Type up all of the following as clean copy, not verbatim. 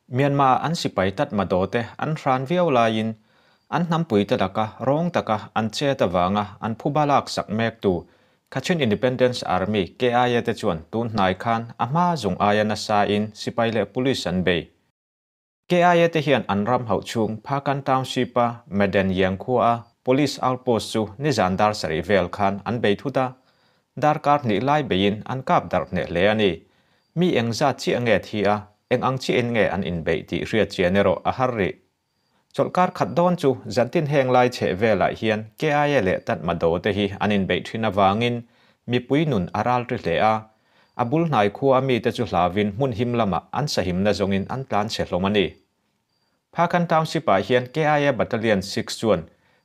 Myanmar an sipai Tatmadaw te an hran viau laiin an hnampuite laka rawng taka an chet avanga an phuba laksak mektu Kachin Independence Army, KIA, te chuan tun hnai khan a hma zung aia nasa in sipai leh police an bei. KIA te hian an ram hauh chhung Phakan Township-a Madan Yang khua-a Police outpost chu nizan dar sarih vel khan an bei thut a, darkar hnih lai beiin an kap darh hneh hle a ni. Mi eng zat chiah nge thi a, eng ang chiahin nge an inbeih tih hriat chian erawh a har rih. Chawlhkar khat dawn chu zantin heng lai chheh velah hian KIA leh Tatmadaw te hi an inbeih thin avangin mipui nun a ral ri hle a, a bul hnai khua a mite chu hlauin hmun him lamah an sahimna zawngin an tlan chhe hlawm a ni. Phakhan Township-ah hian KIA Battalion 6 chuan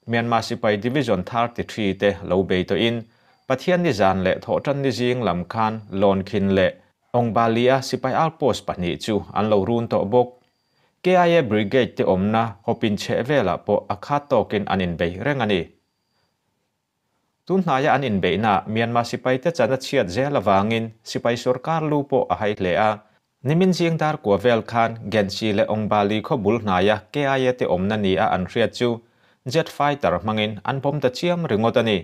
Myanmar sipai Division 33 te lo bei tawhin Pathianni zan leh Thawhtanni zing lam khan Lawnkhin leh Ongbali-a sipai outpost pahnih chu an lo run tawh bawk. KIA Brigade te awmna hawpin chheh velah pawh a khat tawkin an inbei reng a ni. Tun hnaia an inbeihna Myanmar sipaite chan a chhiat zel avangin sipai sorkar lu pawh a hai hle a. Nimin zing dar kua vel khan Gensi leh Ongbali khaw bul hnaia KIA te awmna nia an hriat chu jet fighter hmangin an bomb ta chiam ringawt a ni.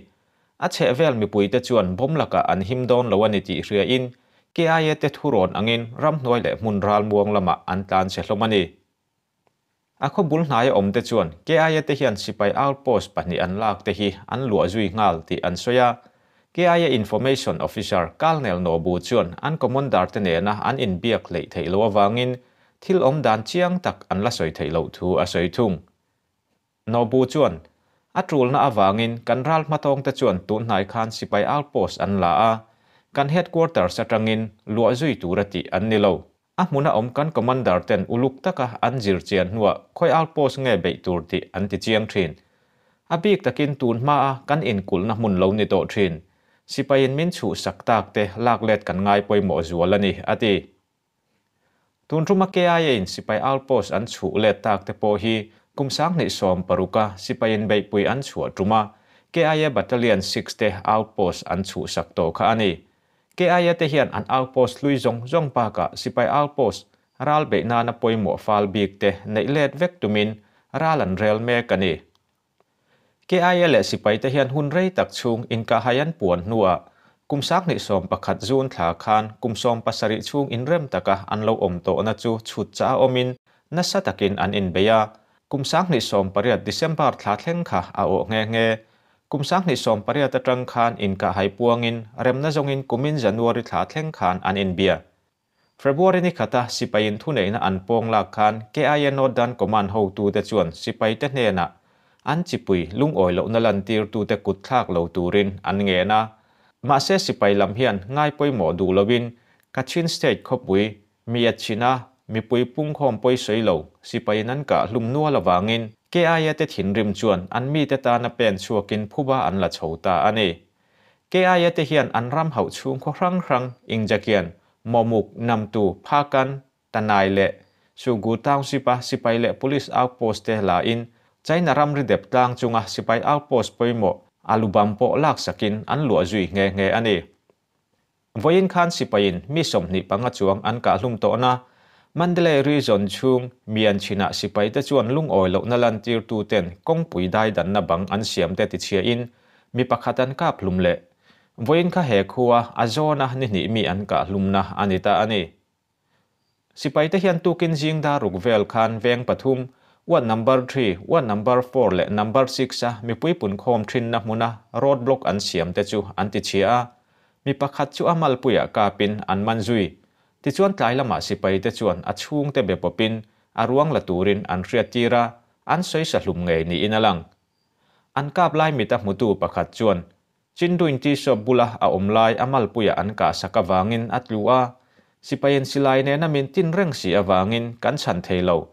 A chheh vel mipuite chuan bomb lakah an him dawn lo a ni tih hriain KIA te thurawn angin ramhnuai leh hmun ralmuang lamah an tlan chhe hlawm a ni. A khaw bul hnaia awmte chuan KIA te hian sipai outpost pahnih an lak te hi an luah zui nghal tih an sawi a. KIA Information Officer Colonel Nobu chuan an commander te nena an inbiak hleih theih loh avangin thil awm dan chiang tak an la sawi theih loh thu a sawi thung. Nobu chuan, A tulna avangin kan ral hmatawngte chuan tun hnai khan sipai outpost an la a, kan headquarters atangin luah zui tura tih an ni lo. A hmuna awm kan commander ten uluk taka an zir chian hnuah khawi outpost nge beih tur tih an ti chiang thin. A bik takin tun hmaa kan inkulhna hmun lo ni tawh thin. Sipaiin min chhuhsak tak te lak let kan ngai pawimawh zual a ni, a ti. Tun tuma KIA in sipai outpost an chhuh let tak te pawh hi kum 2016 a sipai in beihpui an chhuah tuma KIA Battalion 6 te outpost an chhuhsak tawh kha a ni. KIA te hian an outpost hlui zawng zawng bakah sipai outpost ral beih nana pawimawh fal bik te neih let vek tumin ral an rel mek a ni. KIA leh sipai te hian hun rei tak chhung inkahhai an puan hnuah kum 2011 June thla khan kum 17 chhung inrem taka an lo awm tawhna chu chhut chah a awmin nasa takin an inbei a, kum 2018 December thla thleng kha a awh nghe nghe. Kum 2018 atang khan inkahhai puangin remna zawngin kumin January thla thleng khan an inbia. February ni khata sipaiin thuneihna an pawng lak khan KIA Northern Command hotute chuan sipaite hnenah an chipui lungawi lohna lantirtute kut thlak lo turin an ngen a. Mahse sipai lam hian ngai pawimawh duh loin Kachin State khawpui Myitkyina mipui pungkhawm pawi sawi lo sipaiin an kah hlum nual avangin KIA te thinrim chuan an mite tana pen chhuakin phuba an la chho ta a ni. KIA te hian an ram hauh chhung khaw hrang hrang Ingjakian, Mawmuk, Namtu, Phakan, Tanai leh Sugu Township-a sipai leh police outpost te la in China ramri dep tlang chunga sipai outpost pawimawh Alubam pawh laksakin an luah zui nghe nghe a ni. Vawiin khan sipaiin mi 25 chuang an kah hlum tawhna Mandalay Region chhung Myitkyina sipaite chuan lungawi lohna lantirtuten kawngpui dai danna bang an siam te tichhiain mi pakhat an kap hlum leh. Vawiin kha he khua a zawna ni hnih mi an kah hlumna a ni ta a ni. Sipaite hian tukin zing dar ruk vel khan veng pathum, ward number 3, ward number 4 leh number 6 a mipui pun khawm thinna hmuna road block an siam te chu an tichhia a. Mi pakhat chu a malpuiah kapin an man zui. Tichuan tlai lamah sipaite chuan a chhungte be pawpin a ruang la turin an hriat tir a, an sawi sa hlum ngei niin a lang. An kap lai mita hmutu pakhat chuan Chinduin T-shop bula a awm lai a malpuiah an kah sak avangin a tlu a, sipaiin silai nena min tin reng si avangin kan chhan thei lo.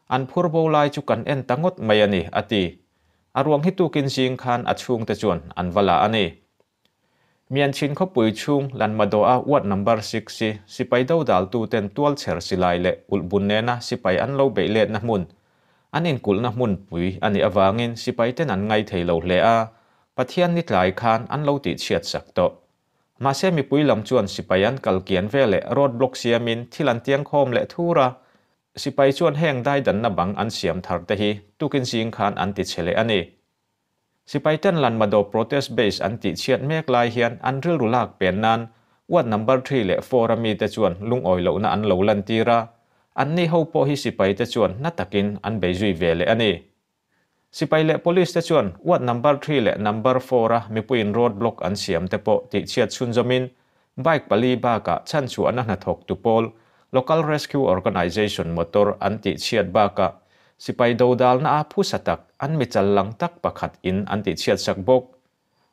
An phur bo lai chu kan en ta ngawt mai a ni, a ti. A ruang hi tukin zing khan a chhungte chuan an va la a ni. Myitkyina khawpui chhung Lanmadaw-a ward number 6 hi sipai do daltuten tual chher silai leh ulh bun nena sipai an lo beih letna hmun. An inkulhna hmun pui a nih avangin sipaiten an ngai thei lo hle a, Pathian ni tlai khan an lo tih chhiat sak tawh. Mahse mipui lam chuan sipai an kal kian ve leh road block siamin thil an tiang khawm leh thur a. Sipai chuan heng daidanna bang an siam thar te hi tukin zing khan an ti che leh a ni. Sipai ten Lanmadaw protest base an tih chhiat mek lai hian an rilru lak pen nan ward number 3 leh 4 a mite chuan lungawi lohna an lo lantir a, anni ho pawh hi sipai te chuan na takin an bei zui ve leh a ni. Sipai leh police te chuan ward number 3 leh number 4 a mipuiin road block an siam te pawh tih chhiat chhunzawmin bike pali bakah chhanchhuahna hnathawk tu pawl Local Rescue Organization motor an tih chhiat bakah sipai dodalna a phusa tak an mi chal lang tak pakhat in an tih chhiat sak bawk.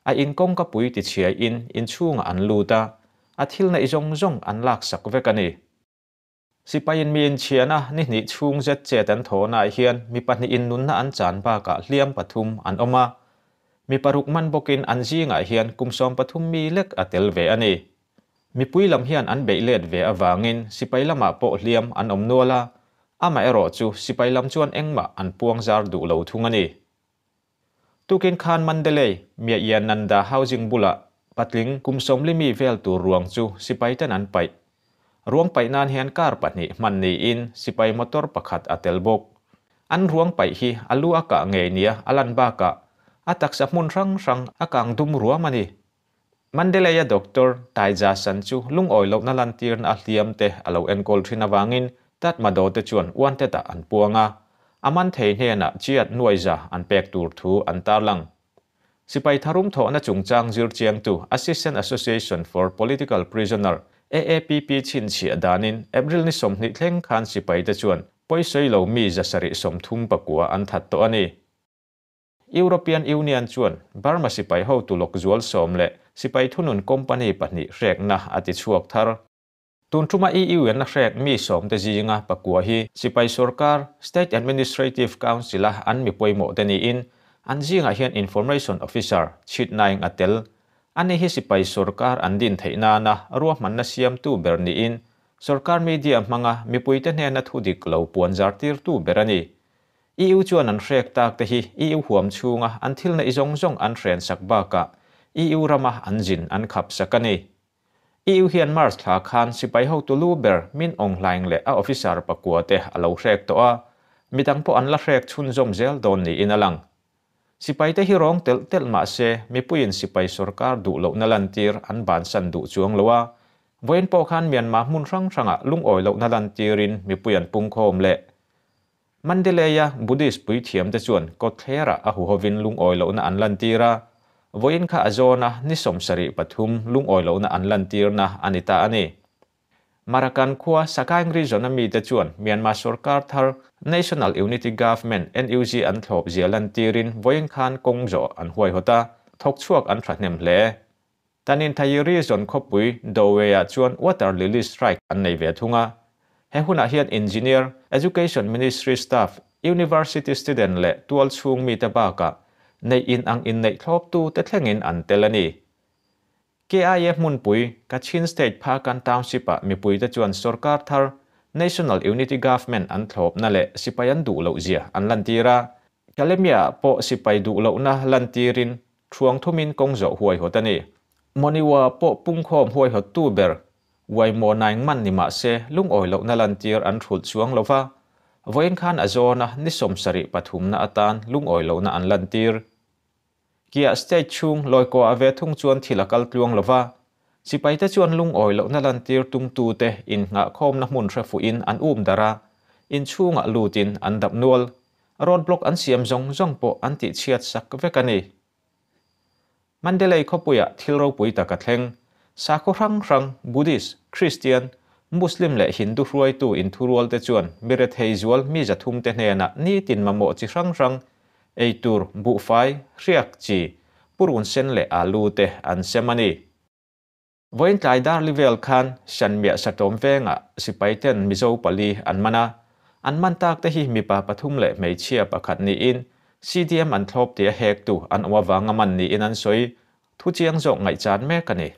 A in kawngka pui ti chhiai in inchhungah an lut a, a thil neih zawng zawng an lak sak vek a ni. Sipaiin mi inchhiana ni hnih chhung zet chet an thawhnaah hian mi pahnihin nunna an chan bakah hliam pathum an awm a. Mi paruk man bawkin an zingah hian kum 13 mi lek a tel ve a ni. Mipui lam hian an beih let ve avangin sipai lamah pawh hliam an awm nual a, amaherawh chu sipai lam chuan engmah an puang zar duh lo thung a ni. Tukin khan Mandalay, Myayananda Housing bulah patling kum 40 mi vel tur ruang chu sipai ten an paih. Ruang paih nan hian kar pahnih hman niin sipai motor pakhat a tel bawk. An ruang paih hi a lu a kah ngei nia a lan bakah a taksa hmun hrang hrang a kang dum ruam a ni. Mandalay-a doctor Taija San chu lungawi lohna lantirna a hliam te a lo enkawl thin avangin Tatmadaw te chuan uantetah an puang a, a man thei hnenah chiat nuaiza an pek tur thu an tarlang. Sipai tharum thawhna chungchang zir chiangtu Assistant Association for Political Prisoner, AAPP chhinchhiah danin April ni 20 thleng khan sipai te chuan pawisawi lo mi 739 an that tawh a ni. European Union chuan Burma sipai hotu lawk zual 10 leh sipai thunun company pahnih hrekna a ti chhuak thar. Tun thuma EU an hrek mi 10 te zinga pakua hi sipai sarkar State Administrative Council a an mi pawimawh te niin an zinga hian Information Officer Chit Naing a tel. Ani hi sipai sarkar an din theihna na ruahmanna siam tu ber niin sarkar media hmanga mipui te hnena thu dik lo puan zar tir tu ber ani. EU chuan an hrek tak te hi EU huam chhunga an thil nei zawng zawng an hren sak bakah EU rama an zin an khap sak ani. EU hian March thla khan sipai hotu lu ber Min Aung Hlaing leh a officer pakua te a lo hrek tawh a, midang pawh an la hrek chhunzawm zel dawn niin a lang. Sipai te hi rawng telh telh mah se mipuiin sipai sarkar duh lohna lantir an bansan duh chuang lo a, vawiin pawh khan Myanmar hmun hrang hrangah lungawi lohna lantirin mipui an pungkhawm leh. Mandalay-a Buddhist puithiam te chuan kawtthlera a huhovin lungawi lohna an lantir a, vawiin kha a zawna ni 73 lungawi lohna an lantirna a ni ta a ni. Marakan khua Sagaing region a mi te chuan Myanmar sarkar thar National Unity Government NUG an thlawp zia lantirin vawiin khan kawng zawh an huaihawt a, thawk chhuak an thahnem hle. Tanin Thai region khawpui Dawei-ah chuan water lily strike an nei ve thung a. He hunah hian engineer, education ministry staff, university student leh tual chhung mi te bakah nei in ang in neih thlawp tu te thlengin an tel a ni. KIA hmunpui Kachin State Phakan Township-ah mipui te chuan sarkar thar National Unity Government an thlawpna leh sipai an duh loh zia an lantir a. Kalemia pawh sipai duh lohna lantirin thuang thumin kawng zawh huaihawt a ni. Moniwa pawh pungkhawm huaihawt tu ber Waimo naing man ni mah se lungawi lohna lantir an thulh chuang lova. Vawiin khan a zawna ni 73 na atan lungawi lohna an lantir. Kia state chhung lawikaw a ve thung chuan thil a kal tluang lova. Sipai te chuan lungawi lohna lantir tum tu te in ngah khawmna hmun hre fuhin an um dar a, in chhungah lutin an dap nual. Road block an siam zawng zawng pawh an tih chhiat sak vek a ni. Mandalay khawpuiah thil ropui tak a thleng. Sakhaw hrang hrang Buddhist, Christian, Muslim leh Hindu hruaitu in thurual te chuan mi rethei zual mi 300 te hnenah ni tin mamawh chi hrang hrang eitur buhfai hriak chi purun sen leh alu te an sem a ni. Vawiin tlai dar li vel khan Shanmia Satawm vengah sipai ten Mizo pali an man a. An man tak te hi mipa pathum leh hmeichhia pakhat niin CDM an thlawp tia hek tu an awm avanga man niin an sawi. Thu chiang zawk ngaihchan mek a ni.